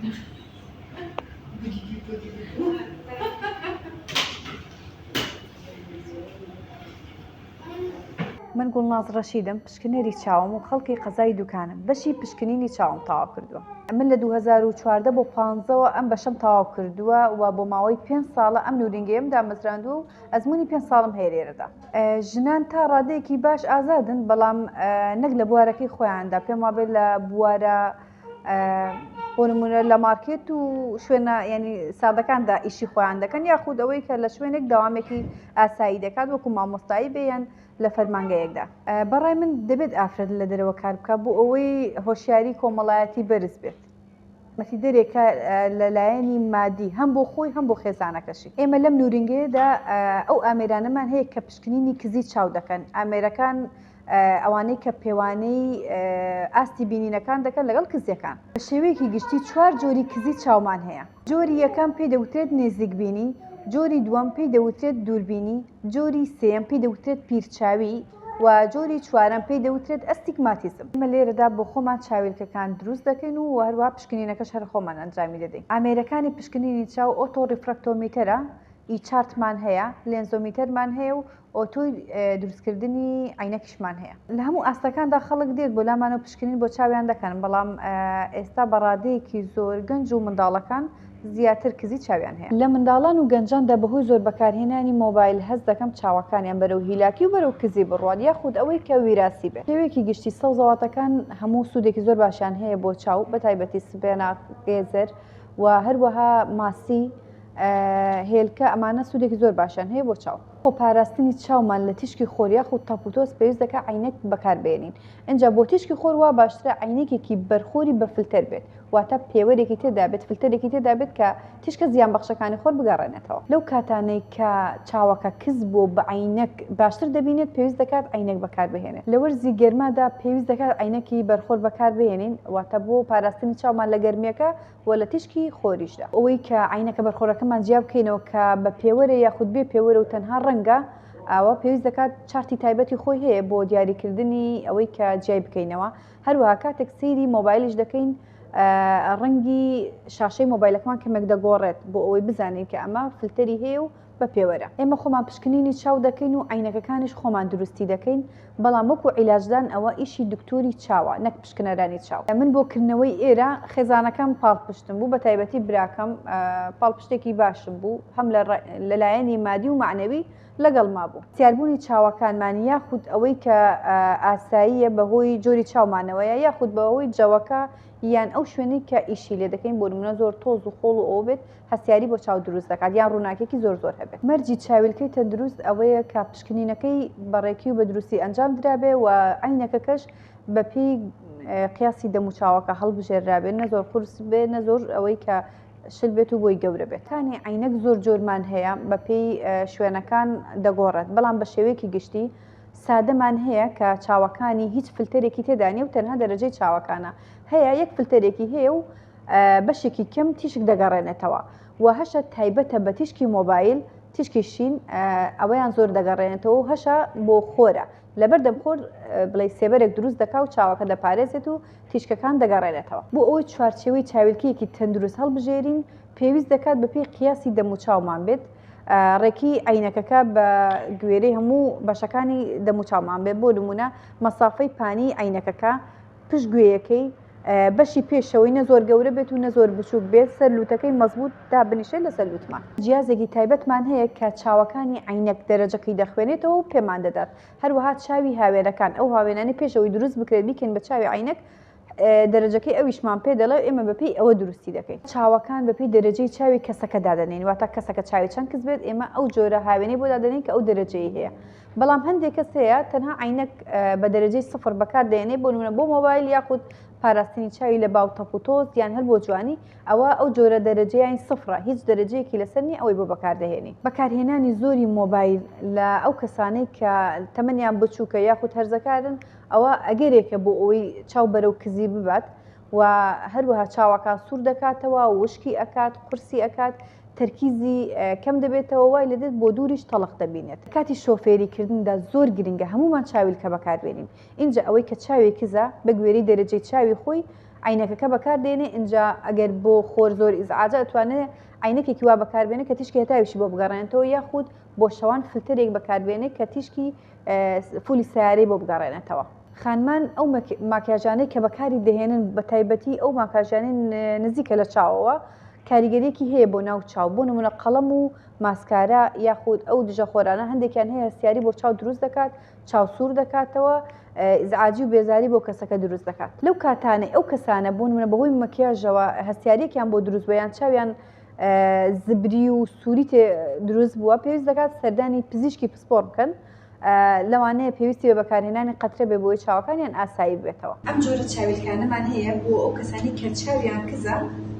من گوڵناز ڕەشیدم، پشکنەری چاوم و خەڵکی قەزای دوکانم، بەشی پشکنینی چاوم تەواو کردووە. من لە 2014 بۆ پانزەوە ئەم بەشەم تەواو کردووە و بۆ ماوەی پێنج ساڵە ئەم نورینگەیەم دامەزراندووە و ئەزموونی پێنج ساڵم هەیە لێرەدا. ژنان تا ڕادەیەکی باش ئازادن، بەڵام نەک لە بوارەکەی خۆیاندا، پێم وابێت لە بوارە بۆ نمونە لە مارکێت و شوێنە ینی سادەکاندا ئیشی خۆیان دەکەن یاخود ئەوەی کە لە شوێنێک داوامێکی ئاسایی دەکات وەکو مامۆستایی بێ یان لە فەرمانگەیەکدا. بەڕای من دەبێت ئافرەت لە دەرەوە کار بکات بۆ ئەوەی هۆشیاری کۆمەڵایەتی بەرز بێت. یارمەتیدەرێکە لە لایەنی مادی هەم بۆ خۆی هەم بۆ خێزانەکەشی. ئێمە لەم نورینگەیەدا ئەو ئامێرانەمان هەیە کە پشکنینی کزی چاو دەکەن، ئامێرەکان ئەوانەی کە پێوانەی ئاستی بینینەکان دەکەن لەگەڵ کزیەکان. بە شێوەیەکی گشتی چوار جۆری کزی چاومان هەیە. جۆری یەکەم پێی دەوترێت نێزیکبینی، جۆری دووەم پێی دەوترێت دووربینی، جۆری سێیەم پێی دەوترێت پیرچاوی و جۆری چوارەم پێی دەوترێت ئەستیگماتیزم. ئێمە لێرەدا بۆ خۆمان چاویلکەکان دروست دەکەین و هەروەها پشکنینەکەش هەر خۆمان ئەنجامی دەدەین. ئامێرەکانی پشکنینی چاو autorefractometer ە، ئی chart مان هەیە، lensometer مان هەیە و ئۆتۆی دروستکردنی عەینەکیشمان هەیە. لە هەموو ئاستەکاندا خەڵک دێت بۆ لامان و پشکنین بۆ چاویان دەکەن، بەڵام ئێستا بە ڕادەیەکی زۆر گەنج و منداڵەکان زیاتر کزی چاویان هەیە. لە منداڵان و گەنجاندا بەهۆی زۆر بەکارهێنانی مۆبایل هەست دەکەم چاوەکانیان بەرەو هیلاکی و بەرەو کزی بڕوات یاخود ئەوەی کە ویراسی بێت. شێوەیەکی گشتی سەوزەواتەکان هەموو سوودێکی زۆر باشیان هەیە بۆ چاو بەتایبەتی سپێناخ، گێزەر و هەروەها ماسی، هێلکە ئەمانە سوودێکی زۆر باشیان هەیە بۆ چاو. بۆ پاراستنی چاومان لە تیشکی خۆر یاخود تەپوتۆز پێویست دەکات عەینەک بەکاربهێنین، ئینجا بۆ تیشکی خۆر وا باشترە عەینەکێکی بەرخۆری بە فلتەر بێت، واتە پێوەرێکی تێدابێت، فلتەرێکی تێدابێت کە تیشکە زیانبەخشەکانی خۆر بگەڕێنێتەوە. لەو کاتانەی کە چاوەکە کز بووە و بە عەینەک باشتر دەبینێت پێویست دەکات عەینەک بەکاربهێنێت. لە وەرزی گەرمادا پێویست دەکات عەینەکی بەرخۆر بەکاربهێنین، واتە بۆ پاراستنی چاومان لە گەرمییەکە و لە تیشکی خۆریشدا. ئەوەی کە عەینەکە بەرخۆرەکەمان جیا بکەینەوە کە بە پێوەرە یاخود بێ پێوەرە و تەنها ڕەنگە، ئەوە پێویست دەکات chart ی تایبەتی خۆی هەیە بۆ دیاریکردنی ئەوەی کە جیای بکەینەوە. هەروەها کاتێک سەیری مۆبایلیش دەکەین ڕەنگی شاشەی مۆبایلەکەمان کەمێک دەگۆڕێت بۆ ئەوەی بزانین کە ئەمە فلتەری هەیە و بە پێوەرە. ئێمە خۆمان پشکنینی چاو دەکەین و عەینەکەکانیش خۆمان دروستی دەکەین، بەڵام وەکو عیلاجدان ئەوە ئیشی دکتۆری چاوە نەک پشکنەرانی چاو. من بۆ کردنەوەی ئێرە خێزانەکەم پاڵپشتم بوو، بەتایبەتی براکەم پاڵپشتێکی باشم بوو هەم لە لایەنی مادی و مەعنەوی لەگەڵما بوو. سیاربوونی چاوەکانمان یاخود ئەوەی کە ئاساییە بەهۆی جۆری چاومانەوەیە یاخود بەهۆی جەوەکە یان ئەو شوێنەی کە ئیشی لێ دەکەین بۆ نمونە زۆر تۆز و خۆڵ و ئەوە بێت هەستیاری بۆ چاو دروست دەکات یان ڕووناکێکی زۆر زۆر هەبێت. مەرجی چاویلکەی تەندروست ئەوەیە کە پشکنینەکەی بە ڕێکی و بە دروستی ئەنجام درابێ و عەینەکەکەش بە پێی قیاسی دەموچاوەکە هەڵبژێررابێ نە زۆر قورس بێ نە زۆر ئەوەی کە شل بێت و بۆی گەورە بێت. تانی عەینەک زۆر جۆرمان هەیە بە پێی شوێنەکان دەگۆڕێت بەڵام بە شێوەیەکی گشتی سادەمان هەیە کە چاوەکانی هیچ فلتەرێکی تێدا نیە و تەنها دەرەجەی چاوەکانە هەیە یەک فلتەرێکی هەیە و بەشێکی کەم تیشک دەگەڕێنێتەوە و هەشە تایبەتە بە تیشکی مۆبایل تیشکی شین ئەوەیان زۆر دەگەڕێنێتەوە و هەشە بۆ خۆرە لەبەردەم خۆر بڵێ سێبەرێک دروست دەکا و چاوەکە دەپارێزێت و تیشکەکان دەگەڕێنێتەوە. بۆ ئەوەی چوارچێوەی چاویلکەیەکی تەندروست هەڵبژێرین پێویست دەکات بەپێی قیاسی دەموچاومان بێت، ڕێکی عەینەکەکە بە گوێرەی هەموو بەشەکانی دەموچاومان بێت، بۆ نموونە مەسافەی پانی عەینەکەکە، پشت گوێیەکەی، بەشی پێشەوەی نە زۆر گەورە بێت و نە زۆر بچووک بێت، سەر لووتەکەی مەزبووت دابنیشێت لەسەر لووتمان. جیازێکی تایبەتمان هەیە کە چاوەکانی عەینەک دەرەجەکەی دەخوێنێتەوە و پێمان دەدات، هەروەها چاوی هاوێنەکان، ئەو هاوێنانەی پێش ئەوەی دروست بکرێت بیکەین بە چاوی عەینەک، دەرەجەکەی ئەویشمان پێ دەڵێ و ئێمە بەپێی ئەوە دروستی دەکەین. چاوەکان بەپێی دەرەجەی چاوی کەسەکە دادەنێین، واتە کەسەکە چاوی چەند کز بێت ئێمە ئەو جۆرە هاوێنەی بۆ دادەنێین کە ئەو دەرەجەی هەیە. بەڵام هەندێک کەس هەیە تەنها عەینەک بە دەرەجەی سفر بەکار دەێنێ، بۆ نمونە بۆ مۆبایل یاخود پاراستنی چاوی لە با و تەپ و تۆز یان هەر بۆ جوانی، ئەوە ئەو جۆرە دەرەجەیان سفرە هیچ دەرەجەیەکی لەسەر نییە ئەوەی بۆ بەکار دەهێنی. بەکارهێنانی زۆری مۆبایل لە ئەو کەسانەی کە تەمەنیان بچووکە یاخود هەرزەکارن ئەوە ئەگەرێکە بۆ ئەوەی چاو بەرەو کزی ببات و هەروەها چاوەکان سوور دەکاتەوە وشکی ئەکات قورسی ئەکات تەرکیزی کەم دەبێتەوە وای لێدێت بۆ دووریش تەڵخ دەبینێت. کاتی شۆفێری کردندا زۆر گرنگە هەموومان چاویلکە بەکاربێنین ئینجا ئەوەی کە چاوی کزە بە گوێرەی دەرەجەی چاوی خۆی. عەینەکەکە بەکار دێنێ ئینجا ئەگەر بۆ خۆر زۆر ئیزعاجە ئەتوانێ عەینەکێکی وا بەکار بێنێ کە تیشکی هەتاویشی بۆ بگەڕێنێتەوە یاخود بۆ شەوان فلتەرێک بەکار بێنێ کە تیشکی فولی سیارەی بۆ بگەڕێنێتەوە. خانمان ئەو ماکیاژانەی کە بەکاری دەهێنن بە تایبەتی ئەو ماکاژانەی نزیکە لە چاوەوە کاریگەریەکی هەیە بۆ ناو چاو بۆ نمونە قەڵەم و ماسکارا یاخود ئەو دژە خۆرانە هەندێکیان هەیە هەستیاری بۆ چاو دروست دەکات چاو سوور دەکاتەوە ئیزعاجی و بێزاری بۆ کەسەکە دروست دەکات لەو کاتانەی ئەو کەسانە بۆ نمونە بەهۆی مەکیاژەوە هەستیاریەکیان بۆ دروست بووە یان چاویان زبری و سووری تێ دروست بووە پێویست دەکات سەردانی پزیشکی پسپۆڕ بکەن لەوانەیە پێویستی بە بەکارهێنانی قەترە بێ بۆی چاوەکانیان ئاسایی ببێتەوە. ئەم جۆرە چاویلکانەمان هەیە بۆ ئەو کەسانەی کە چاویان کزە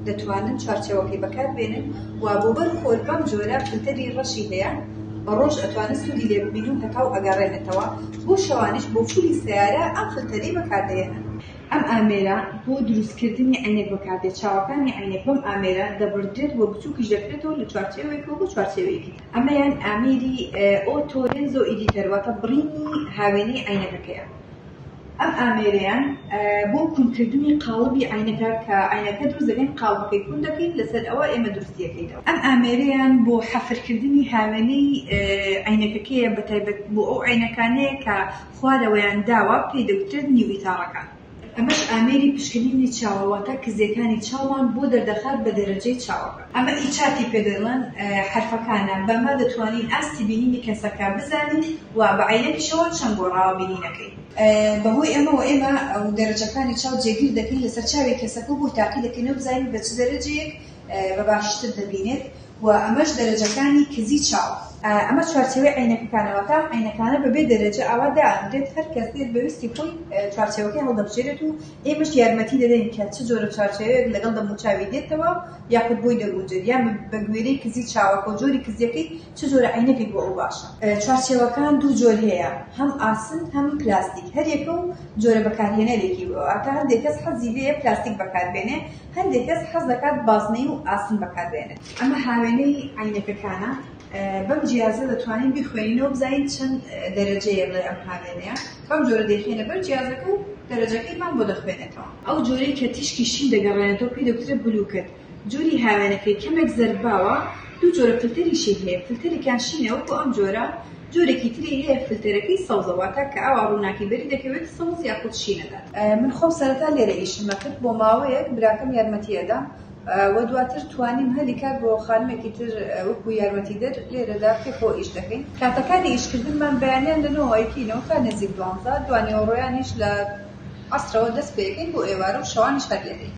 دەتوانن چوارچێوەکەی بەکار بێنن و بۆ بەر خۆر بەم جۆرە فلتەری ڕەشی هەیە بە ڕۆژ ئەتوانن سوودی لێ ببین و هەتاو ئەگەڕێنێتەوە بۆ شەوانیش بۆ فولی سەیارە ئەم فلتەرەی بەکار دەهێنن. ئەم ئامێرە بۆ دروست کردنی عەینەک بەکاردێت، چاوەکانی عەینەک بەم ئامێرە دەبڕدرێت و بچووکیش دەکرێتەوە لە چوارچێوەیەکەوە بۆ چوارچێوەیەکی تر. ئەمەیان ئامێری auto lense editor واتە بڕینی هاوێنەی عەینەکەکەیە. ئەم ئامێرەیان بۆ کونکردنی قاڵبی عەینەکە کە عەینەکە دروست دەکەین قاڵبەکەی کون دەکەین لەسەر ئەوە ئێمە دروستی ئەکەینەوە. ئەم ئامێرەیان بۆ حەفرکردنی هاوێنەی عەینەکەکەیە بەتایبەت بۆ ئەو عەینەکانەیە کە خوارەوەیان داوە پێی دەگوترێت نیو ئیتاڕەکان. ئەمەش ئامێری پشکنینی چاوە واتە کزیەکانی چاومان بۆ دەردەخات بە دەرەجەی چاوەکە. ئەمە eye chart ی پێ دەڵێن حەرفەکانە بەمە دەتوانین ئاستی بینینی کەسەکە بزانین و بە عەینەکیشەوە چەند گۆڕاوە بینینەکەی. بەهۆی ئەمەوە ئێمە دەرەجەکانی چاو جێگیر دەکەین لەسەر چاوی کەسەکە و بۆی تاقی دەکەینەوە بزانین بە چ دەرەجەیەک بە باشتر دەبینێت و ئەمەش دەرەجەکانی کزی چاو. ئەمە چوارچێوەی عەینەکەکانە واتە ئەم عەینەکانە بەبێ دەرەجە ئاوا دائەنرێت هەر کەس دێت بە ویستی خۆی چوارچێوەکەی هەڵدەبژێرێت و ئێمەش یارمەتی دەدەین کە چ جۆرە چوارچێوەیەک لەگەڵ دەموچاوی دێتەوە یاخود بۆی دەگونجێت یان بە گوێرەی کزی چاوەکە و جۆری کزیەکەی چ جۆرە عەینەکێک بۆ ئەو باشە. چوارچێوەکان دوو جۆر هەیە هەم ئاسن هەم پلاستیک هەریەکە و جۆرە بەکارهێنەرێکی واتە هەندێک کەس حەزی لێیە پلاستیک بەکاربێنێ هەندێک کەس حەز دەکات بازنەی و ئاسن بەکاربێنێت. ئەمە هاوێنەی عەینەکەکانە، بەم جیازە دەتوانین بیخوێنینەوە بزانین چەند دەرەجەیە بڵێ ئەم هاوێنەیە، بەم جۆرە دەیخەینە بەر جیازەکە و دەرەجەکەیمان بۆ دەخوێنێتەوە. ئەو جۆرەی کە تیشکی شین دەگەڕێنێتەوە پێی دەگوترێت blue cut، جۆری هاوێنەکەی کەمێک زەردباوە، دوو جۆرە فلتەریشی هەیە، فلتەرێکیان شینە وەکو ئەم جۆرە، جۆرێکی تری هەیە فلتەرەکەی سەوزە واتە کە ئاوا ڕووناکی بەری دەکەوێت سەوز یاخود شین ئەدات. من خۆم سەرەتا لێرە ئیشم ئەکرد بۆ ماوەیەک براکەم یارمەتی ئەدام و دواتر توانیم هەلی کار بۆ خانمێکی تر وەکو یارمەتیدەر لێرەدا پێکەوە ئیش دەکەین. کاتەکانی ئیشکردنمان بەیانیان لە نۆوە ئەیکەینەوە تا نزیک دوانزە، دوانیوەڕۆیانیش لە عەسرەوە دەست پێ ئەکەین بۆ ئێوارە و شەوانیش هەر لێرەین.